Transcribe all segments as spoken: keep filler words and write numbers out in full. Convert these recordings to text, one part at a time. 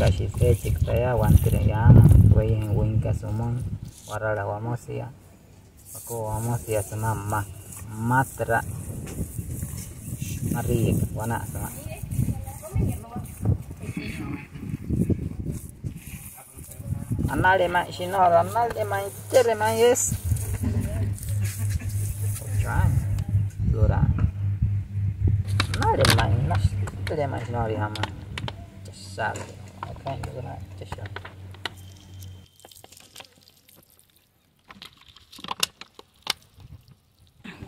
Kashi eechi taya, wantirüin yaama, weein wüinka sümüin, warala wamusia, wakua wamusia sümaa mma, mmatra'a, marriika, wanaa sümaa. Anale ma'i Shinohara, anale ma'i, tere ma'i, yes. We're trying. Good eye. Anale ma'i, anale ma'i Shinohara, jamás. Just solid. Okay, look at that. Just show.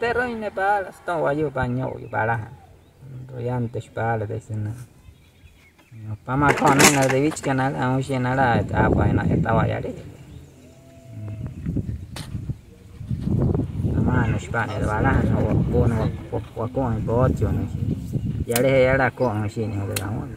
Te'rüin ne'e paala, sütüma wayuu paanyo'uyu palajana. Yantüshi paala taya sünain. Pamaa ako'o nünain na dewichikana, aa'inshi nala, aapajüin na a'yatawaa yale. Amaanüshi paala ne'e palajana, waku'uin, waku'uin pootchii, yalejee yala aku'uin shia ne'e palajana.